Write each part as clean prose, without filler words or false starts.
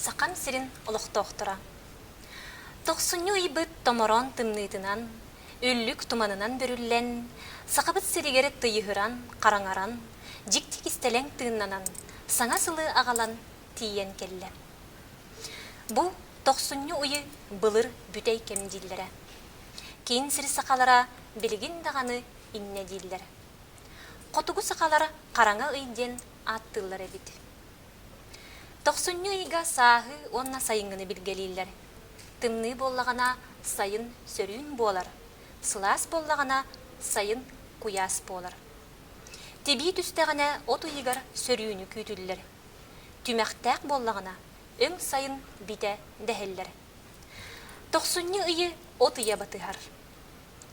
Сахам сирин олохтоохторо! Тохсунньу ыйбыт томороон тымныытынан, үллүк туманынан бүрүллэн, Сахабыт сиригэр тыйыһыран, хараҥаран, дьикти кистэлэҥ тыыннанан, саҥа сылы аҕалан тиийэн кэллэ. Бу тохсунньу ыйы былыр бүтэй кэм дииллэрэ. Киин сир сахалара билигин даҕаны иннэ дииллэр. Хотугу сахалар хараҥа ый диэн ааттыыллар эбит. Тохсунньу ыйга сааһы уонна сайыҥҥыны билгэлииллэр. Тымныы буоллаҕына сайын сөрүүн буолар, сылаас буоллаҕына сайын куйаас буолар. Тибии түстэҕинэ от ыйыгар сөрүүнү күүтүллэр. Түмэхтээх буоллаҕына өҥ сайын битэ дэһэллэр. Тохсунньу ыйы от ыйа батыһар.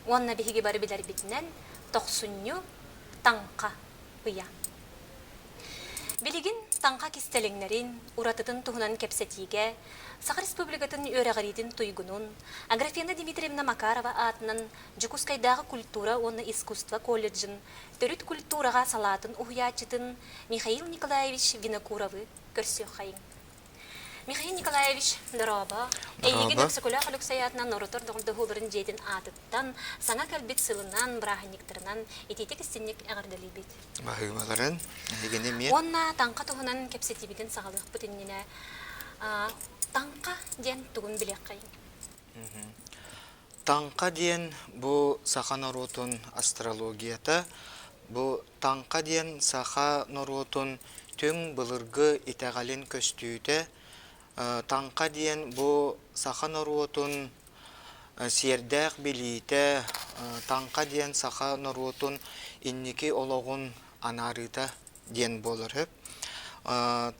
Уонна биһиги бары билэрбитинэн тохсунньу таҥха ыйа. Билигин таҥха кистэлэҥнэрин, уратытын туһунан кэпсэтиигэ Саха Республикатын үөрэҕириитин туйгунун Аграфена Дмитриевна Макарова аатынан Дьокуускайдааҕы культура уонна искусство колледжын төрүт культураҕа салаатын уһуйааччытын Михаил Николаевич Винокуровы көрсүөххэйиҥ. Михаил Николаевич, дорообо. Эйигин Өксөкөлөөх Өлөксөй аатынан норуоттар доҕордоһууларын дьиэтин аатыттан саҥа кэлбит сылынан, бырааһынньыктарынан итиитик-истинник эҕэрдэлиибит. Баһыыбаларын, эһигини эмиэ. Уонна таҥха туһунан кэпсэтиибитин саҕалыахпыт иннинэ таҥха диэн тугун билиэххэйиҥ? Таҥха диэн бу саха норуотун астрологията. Бу таҥха диэн саха норуотун түҥ былыргы итэҕэлин көстүүтэ. Таҥха диэн бу саха норуотун сиэрдээх билиитэ, таҥха диэн саха норуотун инники олоҕун анаарыыта диэн буолар сөп.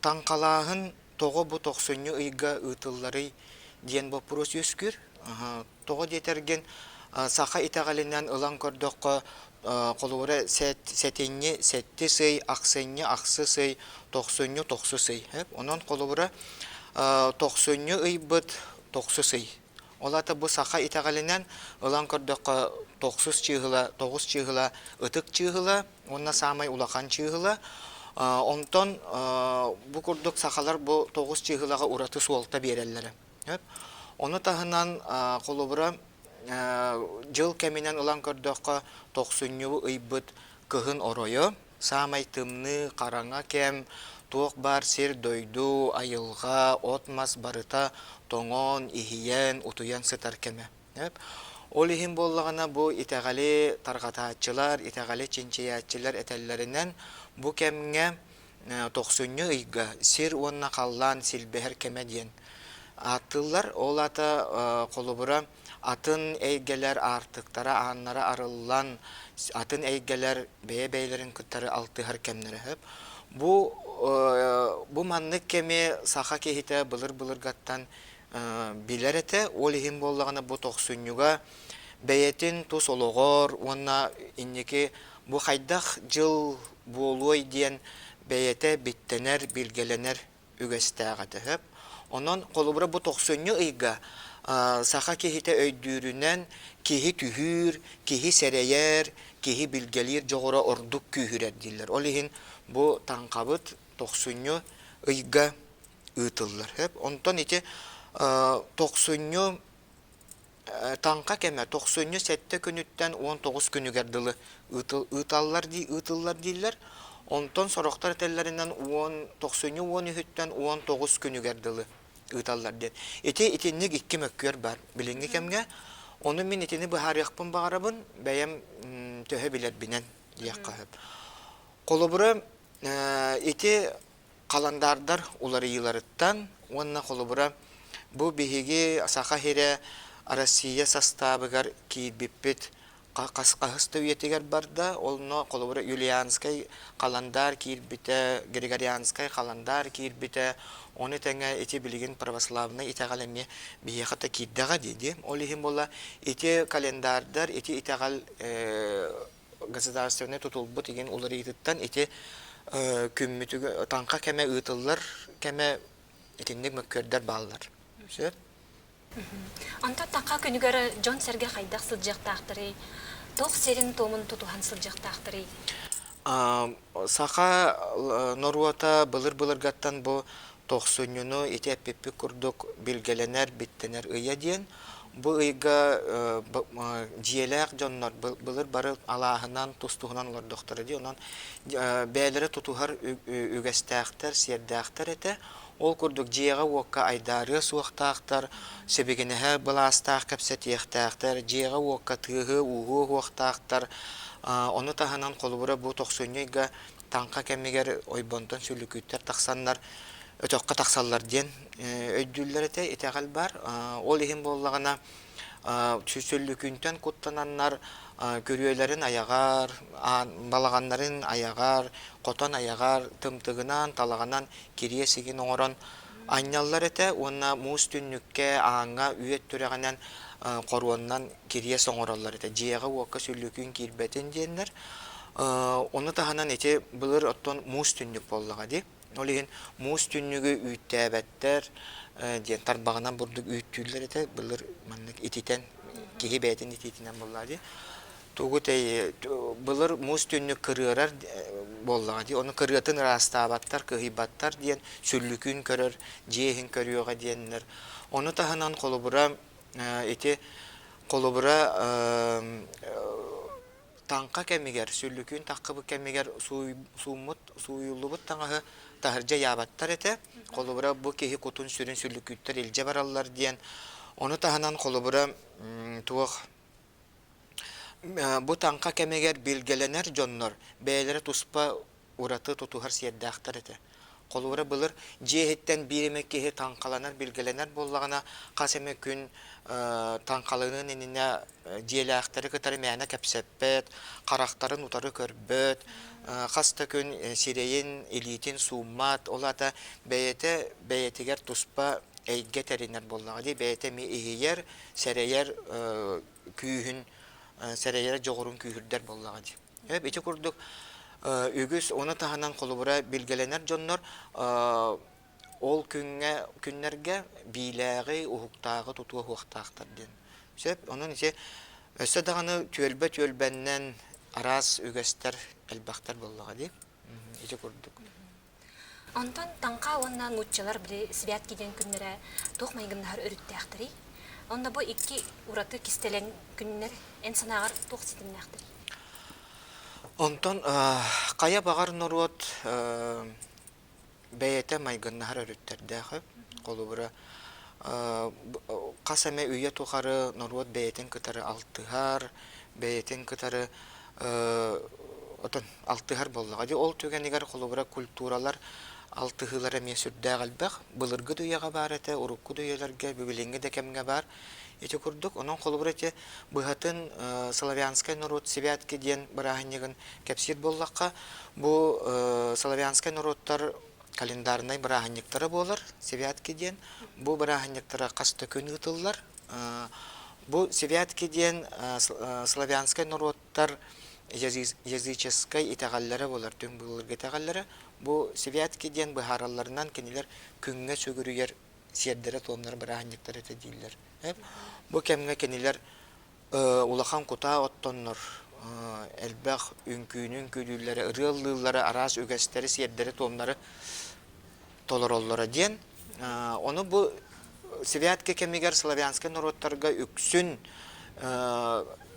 Таҥхалааһын тоҕо бу тохсунньу ыйга ыытылларый диэн боппуруос үөскүүр. Тоҕо диэтэргин, саха итэҕэлинэн ылан көрдөххө, холобура сэтинньи сэттис ый, ахсынньы ахсыс ый, тохсунньу тохсус ый. Онон холобура тохсунньу ыйбыт тохсус ый. Ол аата бу саха итэҕэлинэн ылан көрдөххө тохсус чыыһыла, тоҕус чыыһыла ытык чыыһыла уонна саамай улахан чыыһыла. Онтон бу курдук сахалар бу тоҕус чыыһылаҕа ураты суолта биэрэллэрэ. Ону таһынан холобура дьыл кэминэн ылан көрдөххө тохсунньу ыйбыт кыһын оройо саамай тымныы хараҥа кэм туох баар сир-дойду, айылҕа, от-мас барыта тоҥон, иһийэн, утуйан сытар кэмэ. Ол иһин буоллаҕына бу итэҕэли тарҕатааччылар, итэҕэли чинчийээччилэр этэллэринэн бу кэмҥэ тохсунньу ыйга сир уонна халлаан силбэһэр кэмэ диэн ааттыыллар. Ол аата холобура атын эйгэлэр аартыктара, ааннара арыллан, атын эйгэлэр бэйэ-бэйэлэрин кытары алтыһар кэмнэрэ сөп. Бу бу маннык кэми саха киһитэ былыр-былыргаттан билэр этэ. Ол иһин буоллаҕына бу тохсунньуга бэйэтин тус олоҕор уонна инники бу хайдах дьыл буолуой диэн бэйэтэ биттэнэр, билгэлэнэр үгэстээх этэ сөп. Онон холобура бу тохсунньу ыйга саха киһитэ өйдүүрүнэн киһи түһүүр, киһи сэрэйэр, киһи билгэлиир дьоҕура ордук күүһүрэр дииллэр. Ол иһин бу таҥхабыт тохсунньу ыйга ыытыллар. Сөп. Онтон ити тохсунньу таҥха кэмэ тохсунньу сэттэ күнүттэн 19 күнүгэр дылы ыыталлар ыытыллар дииллэр. Онтон сорохтор этэллэринэн уон тохсунньу 13-үттэн 19 күнүгэр дылы ыыталлар диэн. Ити итинник икки мөккүөр бар билиҥҥи кэмҥэ. Ону мин итини быһаарыахпын баҕарабын, бэйэм төһө билэрбинэн диэххэ сөп. Холобура, ити халандаардар уларыйыыларыттан уонна холобура бу биһиги Саха сирэ Россия састаабыгар киирбиппит хаһыс да үйэтигэр барда. Онно холобура Юлианскай халандаар киирбитэ, Григорианскай халандаар киирбитэ. Ону тэҥэ ити билигин православнай итэҕэл эмиэ биһиэхэ да киирдэҕэ дии. Ол иһин буолла ити календардар, ити итэҕэл государственнай тутулбут игин уларыйыытыттан ити күммүтүгэр таҥха кэмэ ыытыллар кэмэ итинник мөккүөрдэр бааллар. Сөп? Онтон таҥха күнүгэр дьон-сэргэ хайдах сылдьыахтаахтарый? Туох сиэрин-туомун тутуһан сылдьыахтаахтарый? Саха норуота былыр-былыргаттан бу Тохсунньуну ити эппиппит курдук билгэлэнэр, биттэнэр ыйа диэн. Бу ыйга дьиэлээх дьоннор былыр бары алааһынан, тус-туһунан олордохторо дии. Онон бэйэлэрэ тутуһар үгэстээхтэр, сиэрдээхтэр этэ. Ол курдук дьиэҕэ-уокка айдаарыа суохтаахтар, сибигинэһэ былаастаах кэпсэтиэхтээхтэр, дьиэҕэ-уокка тыаһы-ууһу уһуохтаахтар. Ону таһынан холобура бу тохсунньу ыйга таҥха кэмигэр ойбонтон сүлүкүүттэр тахсаннар өтөххө тахсаллар диэн өйдүүллэр этэ, итэҕэл баар. Ол иһин буоллаҕына сүллүкүүнтэн куттананнар күрүөлэрин айаҕар, балаҕаннарын айаҕар, хотон айаҕар тымтыгынан, талаҕынан кириэс игин оҥорон анньаллар этэ уонна муус түннүккэ, ааҥҥа үөт түрэҕинэн хоруоннан кириэс оҥороллор этэ. Дьиэҕэ-уокка сүллүкүүн киирбэтин диэннэр. Ону таһынан ити былыр оттон муус түннүк буоллаҕа дии. Ол иһин муус түннүгү үүттээбэттэр диэн тарбаҕынан бурдук үүттүүллэр этэ. Былыр маннык ититэн киһи бэйэтин итиитинэн буоллаҕа дии. Тугу тэй былыр муус түннүк кырыарар буоллаҕа дии. Ону кырыатын ыраастаабаттар, кыһыйбаттар диэн сүллүкүүн көрөр, дьиэ иһин көрүөҕэ диэннэр. Ону таһынан холобура ити холобура таҥха кэмигэр, сүллүкүүн таххыбыт кэмигэр сууммут, сууйуллубут таҥаһы таһырдьа ыйаабаттар этэ. Холобура, бу киһи кутун-сүрүн сүллүкүүттэр илдьэ бараллар диэн. Ону таһынан холобура туох бу таҥха кэмигэр билгэлэнэр дьоннор бэйэлэрэ туспа ураты тутуһар сиэрдээхтэр этэ. Холобура, былыр дьиэ иһиттэн биир эмэ киһи таҥхаланар, билгэлэнэр буоллаҕына, хас эмэ күн таҥхаланыан иннинэ дьиэлээхтэри кытары мээнэ кэпсэппэт, харахтарын утары көрбөт, хас да күн сирэйин, илиитин сууммат, ол аата бэйэтэ бэйэтигэр туспа эйгэ тэринэр буоллаҕа дии, бэйэтэ эмиэ иһийэр, сэрэйэр күүһүн, сэрэйэр дьоҕурун күүһүрдэр буоллаҕа дии. Ити курдук үгүс ону таһынан холобура билгэлэнэр дьоннор ол күҥҥэ күннэргэ биилээҕи, уһуктааҕы тутуо уһуохтаахтар диэн. Сөп. Онон ити өссө даҕаны түөлбэ түөлбэннэн араас үгэстэр элбэхтэр буоллаҕа дии. Ити курдук. Онтон Таҥха уонна нууччалар били Святки диэн күннэрэ туох майгыннаһар өрүттээхтэрий? Онно бу икки ураты кистэлэҥ күннэр эн санааҕар туох ситимнээхтэрий? Онтон хайа баҕар норуот бэйэтэ майгыннаһар өрүттэрдээх. Холобура, хас эмэ үйэ тухары норуот бэйэтин кытары алтыһар, бэйэтин кытары отон алтыһар буоллаҕа дии. Ол түгэнигэр холобура культуралар алтыһыылара эмиэ сүрдээх элбэх. Былыргы да үйэҕэ баар этэ, урукку да үйэлэргэ, билиҥҥи да кэмҥэ баар. Ити курдук, онон холобура ити быһатын славянскай норуот святки диэн бырааһынньыгын кэпсиир буоллахха, бу славянскай норуоттар календарнай бырааһынньыктара буолар, святки диэн. Бу бырааһынньыктара хас да күн ыытыллар. Бу святки диэн славянскай норуоттар языческай итэҕэллэрэ буолар, түҥ былыргы итэҕэллэрэ. Бу святки диэн быһааралларынан кинилэр күҥҥэ сүгүрүйэр сиэрдэрэ-туомнара бырааһынньыктара этэ дииллэр. Бу кэмҥэ кинилэр улахан кутаа оттоннор элбэх үҥкүүнү үҥкүүлүүллэрэ, ырыа ыллыыллара, араас үгэстэри, сиэрдэри-туомнары толороллоро диэн. Ону бу Святки кэмигэр славянскай норуоттарга үксүн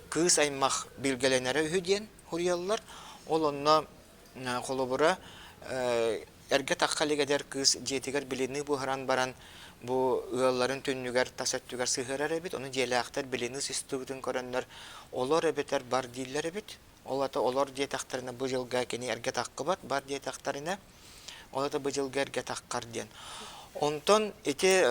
кыыс аймах билгэлэнэрэ үһү диэн суруйаллар. Ол онно холобура эргэ тахха илик эдэр кыыс дьиэтигэр билиныы буһаран баран бу ыалларын түннүгэр тас өттүгэр сыһыарар эбит. Ону дьиэлээхтэр билиныы сыстыбытын көрөннөр олор эбэтэр бар дииллэр эбит. Ол ата олор диэтэхтэринэ бу дьылга кини эргэ таххыбат, бар диэтэхтэринэ ол ата бу дьылга эргэ таххар диэн. Онтон ити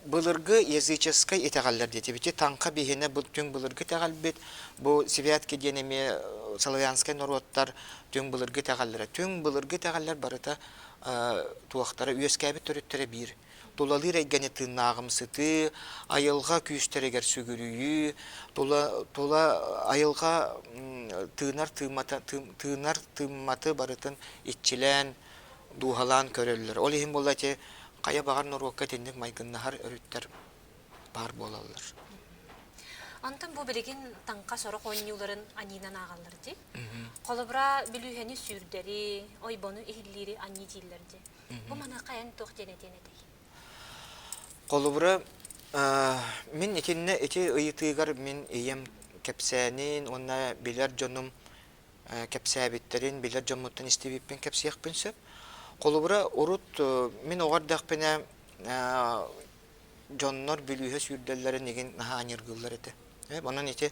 былыргы языческай итэҕэллэр диэтибит. Таҥха биһинэ бу түҥ былыргы итэҕэлбит. Бу Святки диэн эмиэ славянскай норуоттар түҥ былыргы итэҕэллэрэ. Түҥ былыргы итэҕэллэр барыта туохтара үөскээбит төрүттэрэ биир. Тулалыыр эйгэни тыыннааҕымсытыы, айылҕа күүстэригэр сүгүрүйүү, тула, тула айылҕа тыынар тыыммата, тыынар тыымматы барытын иччилээн, дууһалаан көрөллөр. Ол иһин буолла ити хайа баҕар норуокка итинник майгыннаһар өрүттэр баар буолаллар. Онтон бу билигин таҥха сорох оонньууларын аньыынан ааҕаллар дии. Холобура, бүлүүһэни сүүрдэри, ойбону иһиллиири аньыы дииллэр дии. Бу маныаха эн туох диэн этиэн этэй? Холобура, мин итиннэ ити ыйытыыгар мин ийэм кэпсээнин уонна билэр дьонум кэпсээбиттэрин, билэр дьоммуттан истибиппин кэпсиэхпин сөп. Холобура, урут мин оҕо эрдэхпинэ дьоннор бүлүүһэ сүүрдэллэрин игин наһаа аньыргыыллар этэ. Онон ити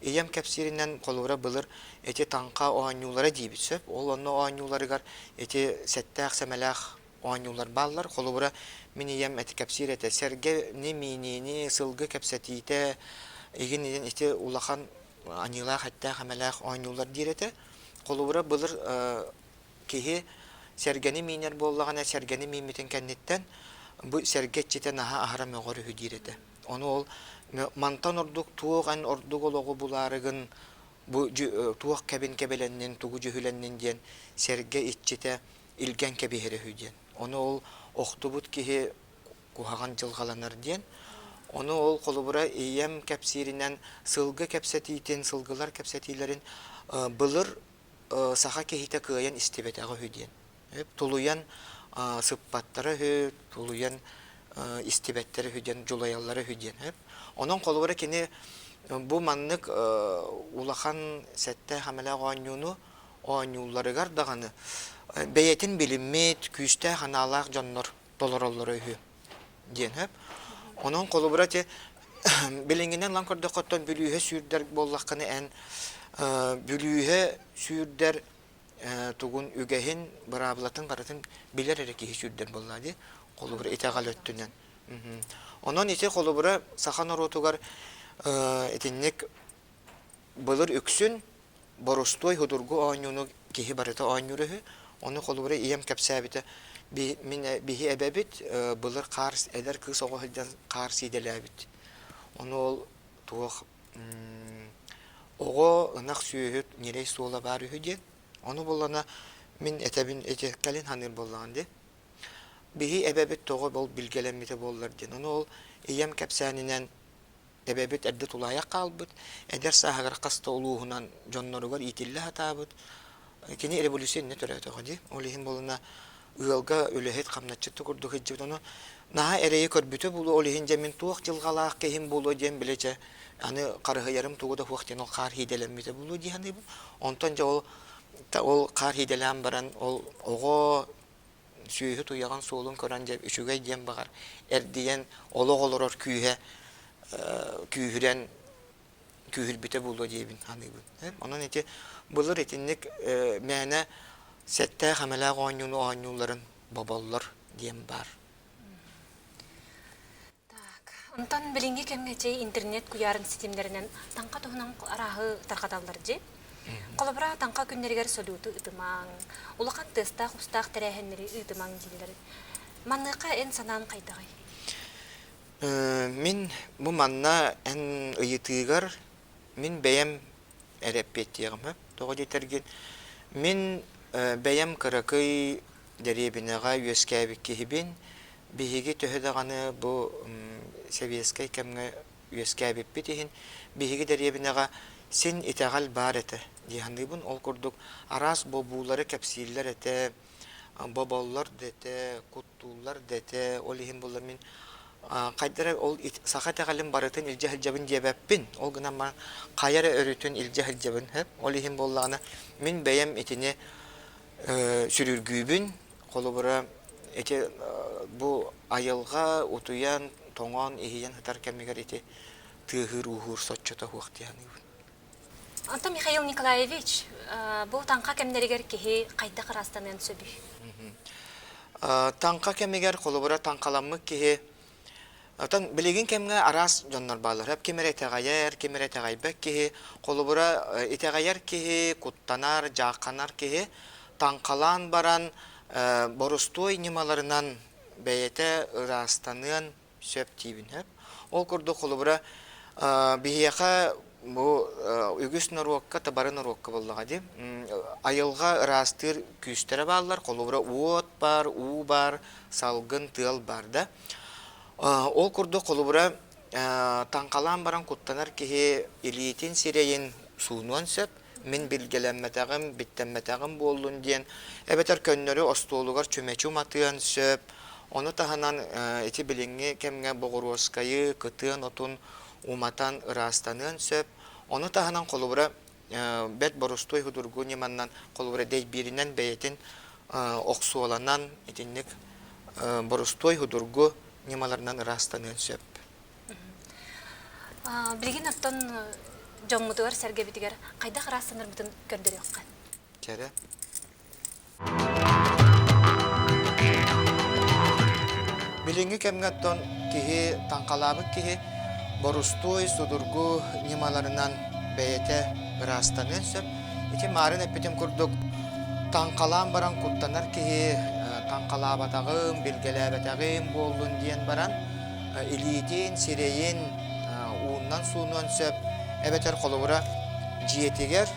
ийэм кэпсииринэн холобура былыр ити таҥха оонньуулара диибит сөп. Ол онно оонньууларыгар ити сэттээх-сэмэлээх оонньуулар бааллар. Холобура, мин ийэм эти кэпсиир этэ. Сэргэни, мииниини, сылгы кэпсэтиитэ игин ити улахан аньыылаах эттээх-эмэлээх оонньуулар диир этэ. Холобура, былыр киһи сэргэни миинэр буоллаҕына, сэргэни мииммитин кэнниттэн бу сэргэ иччитэ наһаа аһара мөҕөр үһү диир этэ. Ону ол мантан ордук туох эн ордук олоҕу булаарыгын бу туох кэбин кэбилэннин, тугу дьүһүлэннин диэн сэргэ иччитэ илгэн кэбиһэрэ үһү диэн. Ону ол охтубут киһи куһаҕан дьылҕаланар диэн. Ону ол холобура ийэм кэпсииринэн сылгы кэпсэтиитин, сылгылар кэпсэтиилэрин былыр саха киһитэ кыайан истибэтэҕэ үһү диэн. Тулуйан сыппаттара үһү, тулуйан истибэттэрэ үһү диэн, дьулайаллара үһү диэн. Онон холобура кини бу маннык улахан сэттээх-эмэлээх оонньууну оонньуулларыгар даҕаны бэйэтин билиммит, күүстээх анаалаах дьоннор толороллоро үһү диэн сөп. Онон холобура ити билиҥҥинэн ылан көрдөххөттөн бүлүүһэ сүүрдэр буоллаххына эн бүлүүһэ сүүрдэр тугун үгэһин, быраабылатын барытын билэр эрэ киһи сүүрдэр буоллаа дии. Холобура итэҕэл өттүнэн. Онон ити холобура саха норуотугар итинник былыр үксүн боростуой судургу оонньууну киһи барыта оонньуур үһү. Ону холобура ийэм кэпсээбитэ мин биһи эбэбит былыр хаар эдэр кыыс оҕо сылдьан хаар сиидэлээбит. Ону ол туох оҕо ынах сүөһү ньирэй суола баар үһү диэн. Ону буллана мин этэбин ити кэлин саныыр буоллаҕын дии. Биһи эбэбит тоҕо ол билгэлэммитэ буоллар диэн. Ону ол ийэм кэпсээнинэн Эбэбит эрдэ тулаайах хаалбыт, эдэр сааһыгар хас да улууһунан дьонноругар иитиллэ сатаабыт. Кини революция иннинэ төрөөтөҕө дии. Ол иһин буолуна ыалга үлэһит, хамначчыт да курдук сылдьыбыт. Ону наһаа эрэйи көрбүтэ буолуо, ол иһин дьэ мин туох дьылҕалаах киһим буолуо диэн били чэ аны харыһыйарым тугу да суох диэн ол хаар иидэлэммитэ буолуо дии саныыбын. Онтон дьэ ол ол хаар иидэлээн баран ол оҕо сүөһү туйаҕын суолун көрөн дьэ үчүгэй диэн баҕар эрдийэн олох олорор күүһэ күүһүрэн күүһүрбүтэ буолуо диэбин саныыбын. Онон ити былыр итинник мээнэ сэттээх-эмэлээх оонньууну оонньуулларын боболлор диэн баар. Так, онтон билиҥҥи кэмҥэ чэй интернет куйаарын ситимнэринэн таҥха туһунан арааһы тарҕаталлар дии. Холобура, таҥха күннэригэр салюту ыытымаҥ, улахан тыастаах-уустаах тэрээһиннэри ыытымаҥ дииллэр. Маныаха эн санаан хайдаҕый? Мин бу манна эн ыйытыыгар мин бэйэм эрэ эппиэттиэҕим сөп. Тоҕо диэтэргин, мин бэйэм кыракый дэриэбинэҕэ үөскээбит киһибин. Биһиги төһө даҕаны бу сэбиэскэй кэмҥэ үөскээбиппит иһин, биһиги дэриэбинэҕэ син итэҕэл баар этэ дии саныыбын. Ол курдук араас бобуулары кэпсииллэр этэ, боболлор да этэ, куттууллар да этэ. Ол иһин буолла мин хайда эрэ ол саха итэҕэлин барытын илдьэ сылдьабын диэбэппин. Ол гынан баран хайа эрэ өрүтүн илдьэ сылдьабын. Ол иһин буоллаҕына мин бэйэм итини сүрүргүүбүн. Холобура, ити бу айылҕа утуйан, тоҥон, иһийэн сытар кэмигэр ити тыаһыыр-ууһуур соччото суох дии саныыбын. Онтон Михаил Николаевич, бу таҥха кэмнэригэр киһи хайдах ыраастаныан сөбүй? Таҥха кэмигэр, холобура, таҥхаламмыт киһи Оттон билигин кэмҥэ араас дьоннор бааллар. Ким эрэ итэҕэйэр, ким эрэ итэҕэйбэт киһи. Холобура, итэҕэйэр киһи, куттанар, дьаахханар киһи таҥхалаан баран борустуой ньымаларынан бэйэтэ ыраастаныан сөп диибин. Ол курдук, холобура, биһиэхэ бу үгүс норуокка, бары норуокка буоллаҕа дии, айылҕа ыраастыыр күүстэрэ бааллар. Холобура, уот баар, уу баар, салгын, тыал баар да. Ол курдук, холобура, Таҥхалаан баран куттанар киһи илиитин сирэйин суунуон сөп, мин билгэлэммэтэҕим, биттэммэтэҕим буоллун диэн, эбэтэр көннөрү остуолугар чүмэчи уматыан сөп. Ону таһынан ити билиҥҥи кэмҥэ боҕуруоскайы, кытыан отун уматан ыраастаныан сөп. Ону таһынан холобура бэрт боростуой судургу ньыманнан холобура дэйбииринэн бэйэтин охсуоланан итинник боростуой судургу ньымаларынан ыраастаныан сөп. Билигин оттон дьоммутугар-сэргэбитигэр хайдах ыраастанарбытын көрдөрүөххэ. Кэрэ. Билиҥҥи кэмҥэ оттон киһи таҥхалаабыт киһи борустуой судургу ньымаларынан бэйэтэ ыраастаныан сөп. Ити маарын эппитим курдук таҥхалаан баран куттанар киһи таҥхалаабатаҕым, билгэлээбэтэҕим буоллун диэн баран илиитин, сирэйин ууннан суунуон сөп эбэтэр холобура дьиэтигэр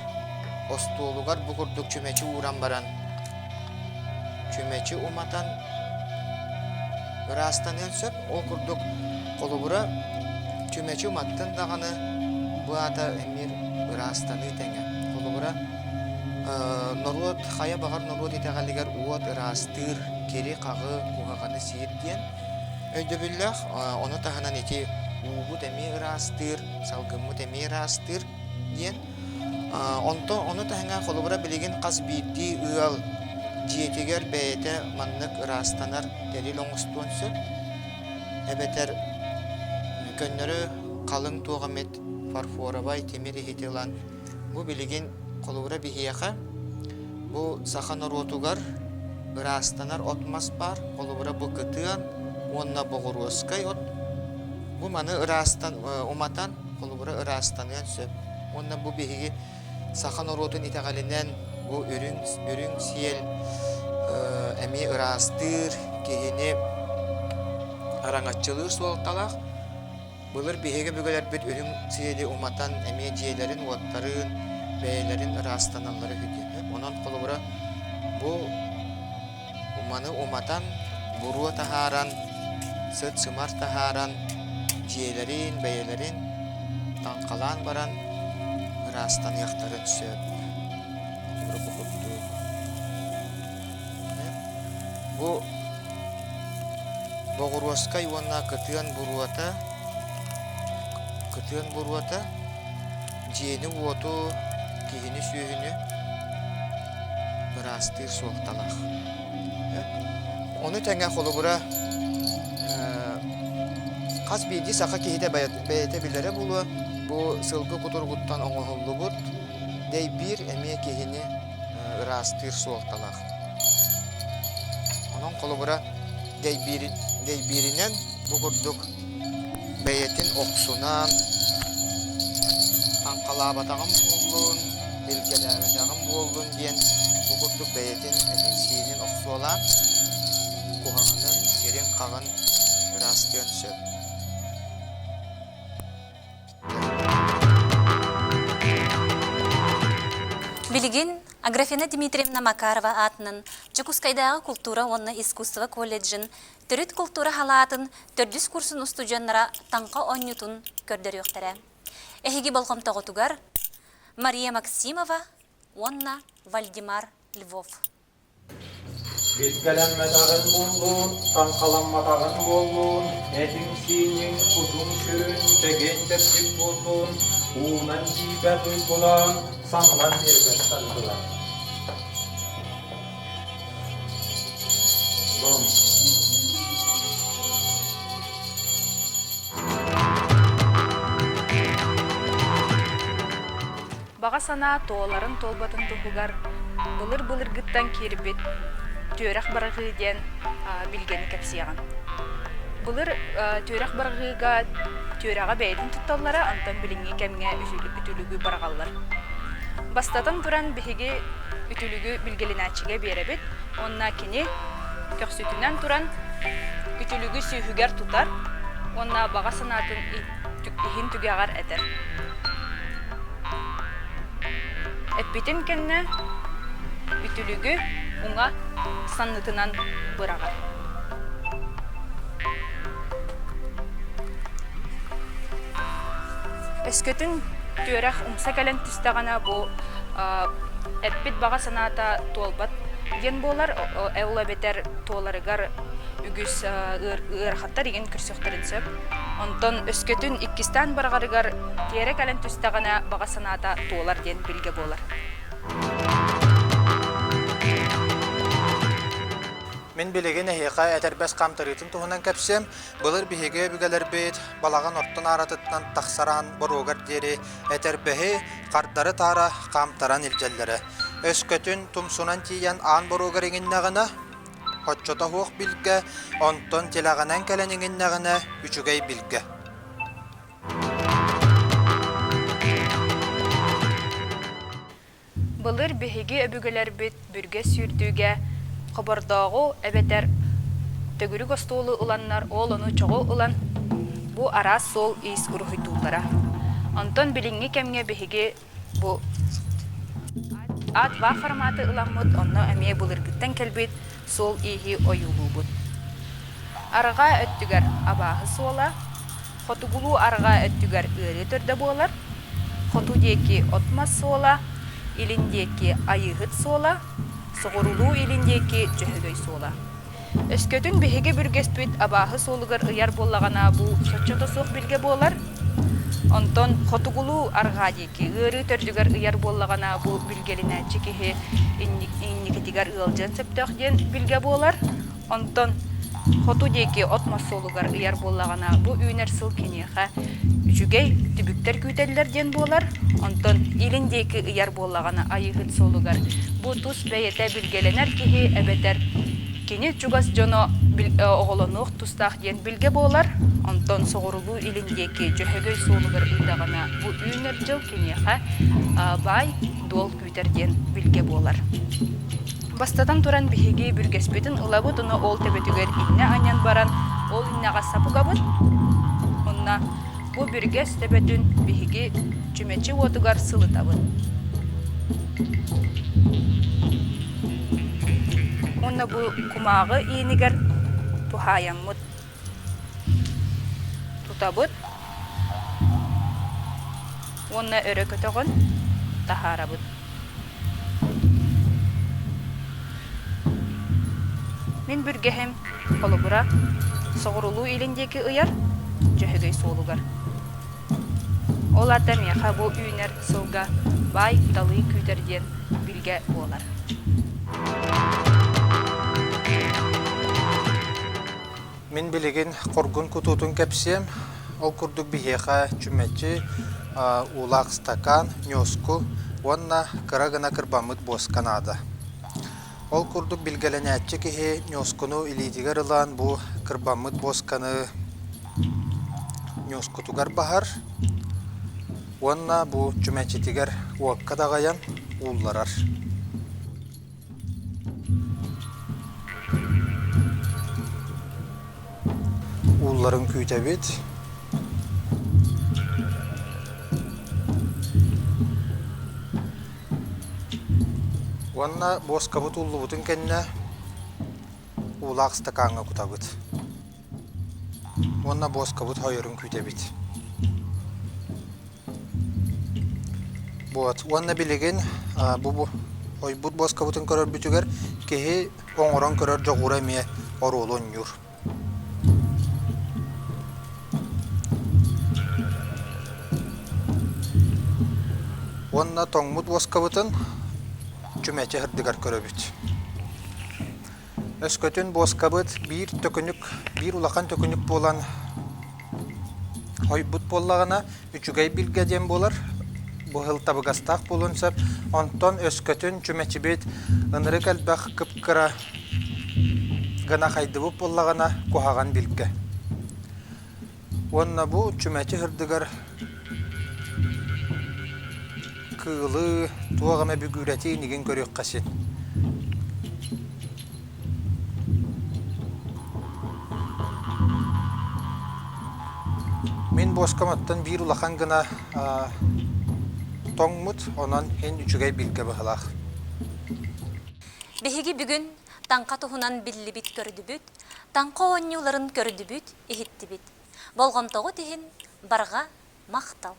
остуолугар бу курдук чүмэчи ууран баран чүмэчи уматан ыраастаныан сөп. Ол курдук холобура чүмэчи уматтын даҕаны бу аата эмиэ ыраастаныы тэҥэ. Холобура норуот хайа баҕар норуот итэҕэлигэр уот ыраастыыр, кири-хаҕы, куһаҕаны сиир диэн өйдөбүллээх. Ону таһынан ити уубут эмиэ ыраастыыр, салгыммыт эмиэ ыраастыыр диэн. Онтон ону таһынан холобура билигин хас биирдии ыал дьиэтигэр бэйэтэ маннык ыраастанар тэрил оҥостуон сөп. Эбэтэр көннөрү халыҥ туох эмит фарфоровай тимир иһити ылан бу билигин холобура биһиэхэ бу саха норуотугар ыраастанар от-мас баар. Холобура бу кытыан уонна боҕуруоскай от. Бу маны ыраастан уматан холобура ыраастаныан сөп. Уонна бу биһиги саха норуотун итэҕэлинэн бу үрүҥ үрүҥ сиэл эмиэ ыраастыыр, киһини араҥаччылыыр суолталаах. Былыр биһиги өбүгэлэрбит үрүҥ сиэли уматан эмиэ дьиэлэрин-уоттарын, бэйэлэрин ыраастаналлара үһү диэн. Онон холобура бу Маны уматан, буруо таһааран, сыт-сымар таһааран, дьиэлэрин, бэйэлэрин таҥхалаан баран ыраастаныахтарын сөп. Бу курдук. Бу боҕуруоскай уонна кытыан буруота кытыан буруота дьиэни-уоту, киһини-сүөһүнү ыраастыыр суолталаах. Ону тэҥэ холобура хас биирдии саха киһитэ бэйэтэ билэрэ буолуо, бу сылгы кутуругуттан оҥоһуллубут дэйбиир эмиэ киһини ыраастыыр суолталаах. Онон холобура дэйбииринэн бу курдук бэйэтин охсунан, таҥхалаабатаҕым буоллун, билгэлээбэтэҕим буоллун диэн бу курдук бэйэтин этин-сиинин охсуолаан, куһаҕанын, кирин-хаҕын ыраастыан сөп. Билигин Аграфена Дмитриевна Макарова аатынан Дьокуускайдааҕы култуура уонна искусство колледжын Төрүт култуура халаатын төрдүс курсун устудьуоннара таҥха оонньуутун көрдөрүөхтэрэ. Эһиги болҕомтоҕутугар Мария Максимова уонна Вальдемар Львов. Билгэлэммэтэҕин буоллун, таҥхаламматаҕын буоллун, этиҥ-сииниҥ, кутуҥ-сүрүн чэгиэн-чэбдик буоллун, уунан тиийбэт уйгулаан, самнан биэрбэт саргылаан. Баҕа санаа туоларын туолбатын туһугар былыр-былыргыттан киирбит түөрэх быраҕыы диэн билгэни кэпсиэҕим. Былыр түөрэх быраҕыыга түөрэҕи бэйэтин тутталлара, онтон билиҥҥи кэмҥэ үтүлүгү быраҕаллар. Бастатан туран биһиги үтүлүгү билгэлинээччигэ биэрэбит уонна кини көхсүтүнэн туран үтүлүгү сүүһүгэр тутар уонна баҕа санаатын иһин түгэҕэр этэр. Эппитин кэннэ үтүлүгү уҥа саннытынан быраҕар. Өскөтүн түөрэх умса кэлэн түстэҕинэ бу эппит баҕа санаата туолбат диэн буолар, ол эбэтэр туоларыгар үгүс ыарахаттар игин көрсүөхтэрин сөп. Онтон өскөтүн иккистээн барҕарыгар тиэрэ кэлэн түстэҕинэ баҕа санаата туолар диэн билгэ буолар. Мин билигин эһиэхэ этэрбэс хаамтарыытын туһунан кэпсиэм. Былыр биһиги өбүгэлэрбит балаҕан ортон ааратыттан тахсараан боруогар диэри этэрбэһи хардары-таара хаамтаран илдьэллэрэ. Өскөтүн тумсунан тиийэн аан боруогар иҥиннэҕинэ, оччото суох билгэ, онтон тилэҕинэн кэлэн иҥиннэҕинэ үчүгэй билгэ. Былыр биһиги өбүгэлэрбит бүргэс сүүрдүүгэ хобордооҕу эбэтэр төгүрүк остуолу ыланнар ол ону чоҕу ылан бу араас суол-иис уруһуйдууллара. Онтон билиҥҥи кэмҥэ биһиги бу А2 форматы ыламмыт, онно эмиэ былыргыттан кэлбит суол-ииһи ойуулуубут. Арҕаа өттүгэр абааһы суола, хотугулуу-арҕаа өттүгэр ыарыы төрдө буолар, хоту диэки от-мас суола, илин диэки Айыыһыт суола, соҕуруулуу-илин диэки Дьөһөгөй суола. Өскөтүн биһиги бүргэспит абааһы суолугар ыйар буоллаҕына, бу соччото суох билгэ буолар. Онтон хотугулуу-арҕаа диэки ыарыы төрдүгэр ыйар буоллаҕына, бу билгэлинээччи киһи инникитигэр ыалдьыан сөптөөх диэн билгэ буолар. Онтон хоту диэки от мосуолугар ыйар буоллаҕына, бу үүнэр сыл киниэхэ үчүгэй түбүктэр күүтэллэр диэн буолар. Онтон илин диэки ыйар буоллаҕына, Айыыһыт суолугар бу тус бэйэтэ билгэлэнэр киһи эбэтэр кини чугас дьоно оҕолонуох тустаах диэн билгэ буолар. Онтон соҕурулуу илин диэки Дьөһөгөй суолугар ыйдаҕына, бу үүнэр дьыл киниэхэ баай дуол күүтэр диэн билгэ буолар. Бастатан туран биһиги бүргэспитин ылабыт уонна ол төбөтүгэр иннэ анньан баран ол иннэҕэ сап угабыт. Онно бу бүргэс төбөтүн биһиги чүмэчи уотугар сылытабыт. Уонна бу кумааҕы иинигэр туһаайаммыт тутабыт уонна өрө көтөҕөн таһаарабыт. Мин бүргэһим холобура соҕурулуу-илин диэки ыйар Дьөһөгөй суолугар. Ол аата миэхэ бу үүнэр сылга баай талыы күүтэр диэн билгэ буолар. Мин билигин хоргун кутуутун кэпсиэм. Ол курдук биһиэхэ чүмэчи, уулаах стакан, ньуоску уонна кыра гына кырбаммыт буоска наада. Ол курдук билгэлэнээччи киһи ньуоскуну илиитигэр ылан бу кырбаммыт буосканы ньуоскутугар баһар уонна бу чүмэчитигэр уокка даҕайан уулларар. Уулларын күүтэбит. Уонна буоскабыт ууллубутун кэннэ уулаах стакаҥҥа кутабыт. Уонна буоскабыт хойорун күүтэбит. Вот. Уонна билигин бу хойбут буоскабытын көрөрбүтүгэр киһи оҥорон көрөр дьоҕура эмиэ оруолу оонньуур. Уонна тоҥмут буоскабытын чүмэчи сырдыгар көрөбүт. Өскөтүн буоскабыт биир төкүнүк, биир улахан төкүнүк буолан хойбут буоллаҕына, үчүгэй билгэ диэн буолар. Бу сыл табыгастаах буолуон сөп. Онтон өскөтүн чүмэчибит ынырык элбэх кып-кыра гына хайдыбыт буоллаҕына, куһаҕан билгэ. Уонна бу чүмэчи сырдыгар кыылы, туох эмэ бүгүүрэтин игин көрүөххэ син. Мин буоскам оттон биир улахан гына тоҥмут, онон эн үчүгэй билгэ быһылаах. Биһиги бүгүн таҥха туһунан биллибит-көрдүбүт, таҥха оонньууларын көрдүбүт, иһиттибит. Болҕомтоҕут иһин барҕа махтал!